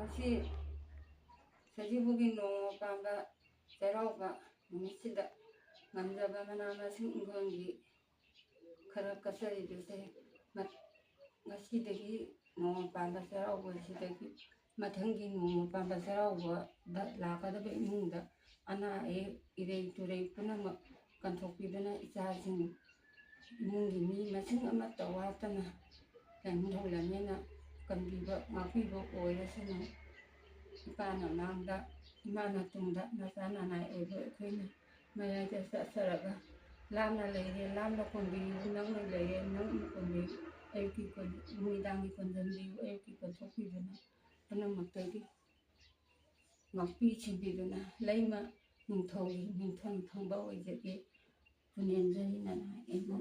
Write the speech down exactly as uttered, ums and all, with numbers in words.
ꯉꯁꯤ ꯁꯖꯤꯕꯨꯒꯤ ꯅꯣꯡꯃ ꯄꯥꯟꯕ ꯆꯩꯔꯥꯎꯕ ꯅꯨꯃꯤꯠꯁꯤꯗ ꯉꯝꯖꯕ ꯃꯅꯥ ꯃꯁꯤꯡ ꯏꯪꯈꯣꯜꯒꯤ ꯈꯔ ꯀꯠꯆꯔꯤꯕꯁꯦ ꯃ-, ꯉꯁꯤꯗꯒꯤ ꯅꯣꯡꯃ ꯄꯥꯟꯕ ꯆꯩꯔꯥꯎꯕꯁꯤꯗꯒꯤ ꯃꯊꯪꯒꯤ ꯅꯣꯡꯃ ꯄꯥꯟꯕ ꯆꯩꯔꯥꯎꯕꯗ ꯂꯥꯛꯀꯗꯕ ꯏꯃꯨꯡꯗ ꯑꯅꯥ ꯑꯌꯦꯛ, ꯏꯔꯩ ꯇꯨꯔꯩ ꯄꯨꯝꯅꯃꯛ ꯀꯟꯊꯣꯛꯄꯤꯗꯨꯅ ꯏꯆꯥꯁꯤꯡ ꯏꯃꯨꯡꯒꯤ ꯃꯤ ꯃꯁꯤꯡ ꯑꯃꯠꯇ ꯋꯥꯠꯇꯅ ꯂꯩꯃꯤꯟꯅꯍꯧꯅꯅꯦꯅ ꯀꯟꯕꯤꯕ ꯉꯥꯛꯄꯤꯕ ꯑꯣꯏꯔꯁꯅꯨ꯫ ꯏꯄꯥꯅ ꯃꯥꯡꯗ, ꯏꯃꯥꯅ ꯇꯨꯡꯗ, ꯃꯆꯥ ꯅꯅꯥꯏ ꯑꯣꯏꯕ ꯑꯩꯈꯣꯏꯅ ꯃꯌꯥꯏꯗ ꯆꯠꯆꯔꯒ ꯂꯥꯞꯅ ꯂꯩꯔꯦ, ꯂꯥꯞꯅ ꯀꯣꯟꯕꯤꯌꯨ, ꯅꯛꯅ ꯂꯩꯔꯦ, ꯅꯛꯅ ꯀꯣꯟꯕꯤꯌꯨ, ꯑꯌꯨꯛꯀꯤ ꯀꯣꯟ-, ꯅꯨꯃꯤꯗꯥꯡꯒꯤ ꯀꯣꯟꯖꯟꯕꯤꯌꯨ, ꯑꯌꯨꯛꯀꯤ ꯀꯣꯟꯊꯣꯛꯄꯤꯗꯨꯅ ꯄꯨꯝꯅꯃꯛꯇꯒꯤ ꯉꯥꯛꯄꯤ ꯁꯦꯟꯕꯤꯗꯨꯅ ꯂꯩꯃ ꯅꯤꯡꯊꯧꯒꯤ ꯅꯤꯡꯊꯧ ꯊꯪꯕ ꯑꯣꯏꯖꯒꯦ꯫ ꯄꯨꯅꯦꯝꯖꯔꯤ ꯅꯅꯥꯏ ꯑꯩꯕꯨ